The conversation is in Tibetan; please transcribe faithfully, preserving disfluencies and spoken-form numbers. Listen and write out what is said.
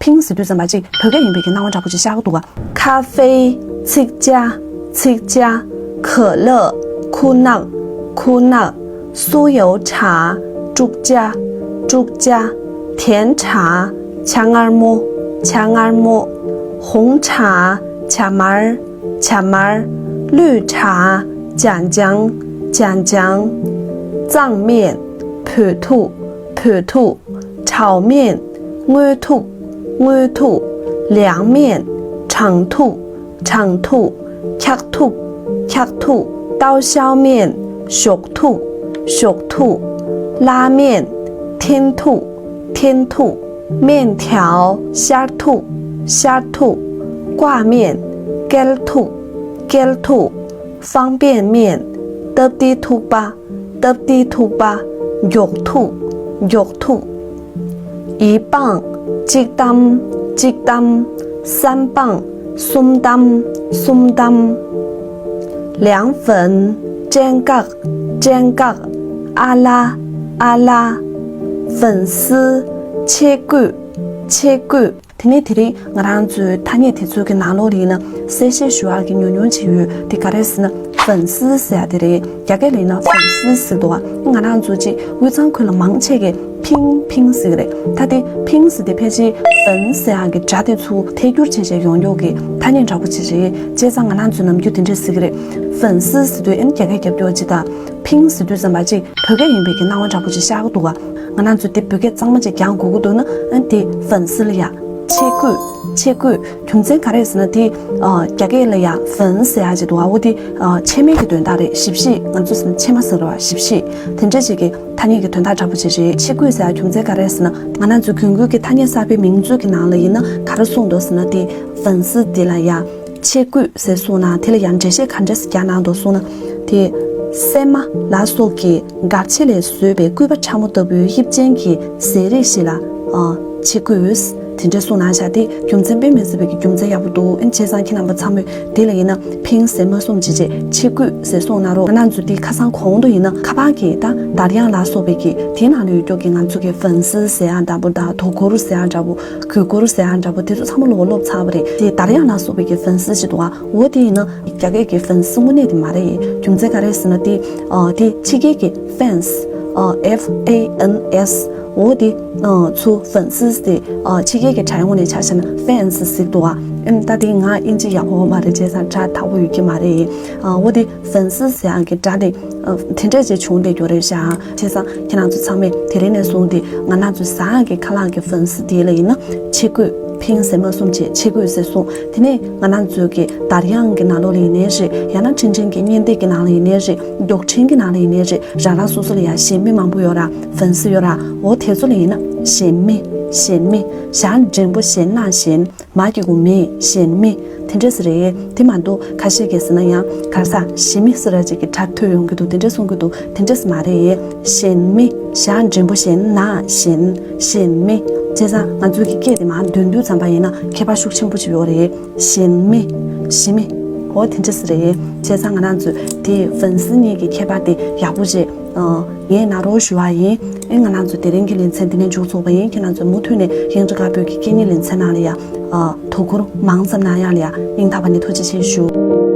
ཕིང་ཟེར་དུས་ཙམ་པ་ཅིག་བོད་སྐད་ཡིན་པའི་གི་སྣང་བ་འདྲ་པོ་ཅིག་ཤར་གི་འདུག་ག་ཁ་ཧྥེ། ཚིག་ཅ། ཚིག་ཅ། 可乐། 可乐། 可乐། 酥油茶། 竹架。 竹架。甜茶། 茶叶儿木。 茶叶儿木。红茶། 茶 མར། 茶 མར། 绿茶། 酱酱。 酱酱། 酱面། བོད་ཐུག་བོད་ཐུག 炒面། དངོས་ཐུག་དངོས་ཐུག 凉面། 长 ཐུག 长 ཐུག་འཁྱག་ཐུག་འཁྱག་ཐུག 刀削面། 熟 ཐུག 熟 ཐུག 拉面། 甜 ཐུག 甜 ཐུག 面条། ཤ་ཐུག་ཤ་ཐུག 挂面། 粿 ཐུག 粿 ཐུག 方便面། སྟབས་བདེ་ཐུག་པ་སྟབས་བདེ་ཐུག་པ། མགྱོགས་ཐུག་མགྱོགས་ཐུག 一磅། གཅིག་ཏམ། གཅིག་ཏམ། 三磅། 三 ཏམ། 三 ཏམ། 凉粉། 檴角། 檴角། 阿拉。 阿拉། 粉丝། 切割。 切割། དེ་ནས་དེ་རིང་ང་རང་ཚོའི་ཐ་སྙད་དེ་ཚོའི་གི་ནང་ལོགས་ལ་ཡིན་ན་གསལ་བཤད་ཞུ་ཡག་གི་ཉུང་ཉུང་ཅིག་ཡོད། དེ་ག་རེ་ཟེར་ན་粉丝ཟེར་ཡག་དེ་རེད། རྒྱ་སྐད་ལ་ཡིན་ན་粉丝ཟེར་འདུག་ག་ང་རང་ཚོ་ཅིག་དབུས་གཙང་ཁུལ་ལ་མང་ཆེ་གིས་ཕིང་ཕིང་ཟེར་གི་རེད། ད་དེ་ཕིང་ཟེར་དེ་ཕལ་ཆེར་粉ཟེར་ཡག་གི་སྒྲ་དེ་ཚོ་ཐད་སྒྱུར་བྱས་བྱས་ཡོང་ཡག་གི་ཐ་སྙད་འདྲ་པོ་ཅིག་རེད། བྱས་ཙང་ང་རང་ཚོས་ནམ་རྒྱུན་དེ་འདྲས་ཟེར་གི་རེད། 粉丝ཟེར་དུས་ཨེ་ནི་རྒྱ་སྐད་རྒྱབ་སྐྱོར་ཅིག་དང་། ཕིང་ཟེར་དུས་ཙམ་པ་ཅིག་བོད་སྐད་ཡིན་པའི་གི་སྣང་བ་འདྲ་པོ་ཅིག་ཤར་གི་འདུག་ག་ང་རང་ཚོས་དེ་བོད་སྐད་གཙང་མ་ཅིག་རྒྱག་དགོས་ཀྱི་འདུག་ན་ཨ་དེ་粉丝ལ་ཡ། 切割། 切割། རྒྱུ་མཚན་ག་རེ་ཟེར་ན་དེ་ཨ་རྒྱ་སྐད་ལ་ཡ་粉ཟེར་ཡ་ཅིག་འདུག་ག་འོ་དེ་ཨ་ཕྱེ་མའི་གི་དོན་དག་རེད། ཞིབ་བཤེར། ང་ཚོ་ཟེར་ན་ཕྱེ་མ་ཟེར་ར་བ། ཞིབ་བཤེར། དེ་འདྲ་ཅིག་གི་ཐ་སྙད་ཀྱི་དོན་དག་འདྲ་པོ་ཅིག་རེད། 切割ཟེར་ཡ་རྒྱུ་མཚན་ག་རེ་ཟེར་ན་ང་རང་ཚོ་གྱོན་གོས་ཀྱི་ཐ་སྙད་གསར་པའི་མིང་མཛོད་ཀྱི་ནང་ལ་ཡིན་ན་ག་རེ་གསུངས་འདུག་ཟེར་ན་དེ་粉丝དེ་ལ་ཡ། 切割ཟེར་གསུངས་ན་དེ་ལ་ཡང་འགྲེལ་བཤད་ག་འདྲས་སེ་རྒྱག་གནང་འདུག་གསུངས་ན། དེ་སྲན་མ་ལ་སོགས་ཀྱི་གར་ཆས་ལས་བཟོས་པའི་སྐུད་པ་ཕྲ་མོ་ལྟ་བུའི་དབྱིབས་ཅན་གྱི་ཟས་རིགས་ཤིག་ལ་ཨ་切割དེ་འདྲས་གསུངས་གནང་བཞག་དེ་རྒྱུ་མཚན་དཔེ་མི་སྲིད་པའི་གི་རྒྱུ་མཚན་ཡག་པོ་འདུག་ཨེ་བྱས་ཙང་ཁྱེད་རྣམ་པ་ཚང་མས་དེ་ལ་ཡིན་ན་ཕིང་ཟེར་མ་གསུངས་བྱས་བྱས་切割ཟེར་གསུངས་གནང་རོགས། ང་རང་ཚོ་དེ་ཁ་སང་གོང་དུ་ཡིན་ན་ཁ་པར་གྱི་ད་དར་དབྱངས་ལ་སོགས་པའི་གི་དེའི་ནང་ལ་ཡོད་རྒྱུ་གི་ང་ཚོ་གི་粉丝ཟེར་ཡག་འདྲ་པོ་དང་དོ་ཁུར་ཟེར་ཡག་འདྲ་པོ། གུས་བཀུར་ཟེར་ཡག་འདྲ་པོ་དེ་ཚོ་ཚང་མ་ལོག་ལོབ་ཚར་བ་རེད། དེ་དར་དབྱངས་ལ་སོགས་པའི་གི་粉丝ཞིག་འདུག་ག་འོ་དེ་ཡིན་ན་རྒྱ་སྐད་ཀྱི་粉丝དངོས་གནས་དེ་མ་རེད། རྒྱུ་མཚན་ག་རེ་ཟེར་ན་དེ་ཨ་དེ་ཕྱི་རྒྱལ་གྱི་fans ཨ་F A N S འོ་དེ་ཨ་ཚོ་粉丝དེ་ཨ་ཕྱི་རྒྱལ་གྱི་སྒྲ་དབྱངས་ནས་ཆ་བཞག་ན་fans ཟེར་འདུག་ག་ཨེམ་ད་དེ་ང་ཨིན་ཇི་ཡག་པོ་མ་རེད། བྱས་ཙང་སྒྲ་དག་པོ་ཡོད་ཀྱི་མ་རེད། ཨ་འོ་དེ་粉丝ཟེར་ཡག་གི་སྒྲ་དེ་ཨ་དེ་འདྲ་ཅིག་བྱུང་བསྡད་ཡོད་རེད་ཤག་བྱས་ཙང་ཁྱེད་རང་ཚོ་ཚང་མས་དེ་རིང་ནས་བཟུང་སྟེ་ང་རང་ཚོའི་ཟ་ཡག་གི་ཁ་ལག་གི་粉丝དེ་ལ་ཡིན་ན་切割ཕིང་ཟེར་མ་གསུངས་བྱས་切割ཟེར་གསུངས། དེ་ནས་ང་རང་ཚོའི་གི་དར་དབྱངས་ཀྱི་ནང་ལོགས་ལ་ཡིན་ནའི་རེད། ཡང་ན་འཕྲིན་ཕྲན་གྱི་བརྙན་སྡེབ་ཀྱི་ནང་ལ་ཡིན་ནའི་རེད། མགྱོགས་འཕྲིན་གྱི་ནང་ལ་ཡིན་ནའི་རེད། རང་རང་སོ་སོ་ལ་ཡང་གཞན་མི་མང་པོ་ཡོད་ར།粉丝ཡོད་ར། འོ་དེ་ཚོ་ལ་ཡིན་ན་གཞན་མི། གཞན་མི། ཞ་འགྲེང་བུ་གཞན་ན་གཞན། མ་གི་གུ་མི། གཞན་མི། དེ་འདྲས་རེད། དེ་མ་གཏོགས་ཁ་ཤས་ཀྱིས་ཟེར་ན་ཡང་ག་ས་ཞི་མི་ཟེར་ར་ཅིག་གི་སྒྲ་ཐོས་ཡོང་གི་འདུག་དེ་འདྲས་གསུང་གི་འདུག་དེ་འདྲས་མ་རེད། གཞན་མི། ཞ་འགྲེང་བུ་གཞན་ན་གཞན། གཞན་མི། བྱས་ཙང་ང་ཚོའི་གི་སྐད་དེ་མར་འདོན་དུས་ཙམ་པ་ཡིན་ན་ཁྱད་པར་ཤུགས་ཆེན་པོ་ཅིག་ཡོད་རེད། གཞན་མི། ཞི་མི། འོ་དེ་འདྲས་རེད། བྱས་ཙང་ང་རང་ཚོས་དེ་粉丝གཉིས་ཀྱི་ཁྱད་པར་དེ་ཡག་པོ་བྱས། ངས་ནཱ་རོ་ཞུ་བ་ཡིན། ཨེ་ང་རང་ཚོ་དེ་རིང་གི་ལེ་ཚན་འདི་ནས་མཇུག་རྫོགས་པ་ཡིན། ཁྱེད་རང་ཚོ་མུ་མཐུད་ནས་དབྱིངས་སྒྲ་དཀར་པོའི་གི་སྐད་གཉིས་ལེ་ཚན་ནང་ལ་ཡ། དོ་ཁུར་མང་ཙམ་གནང་ཡག་ལ་ཡ་སྙིང་ཐག་པ་ནས་ཐུགས་རྗེ་ཆེ་ཞུ།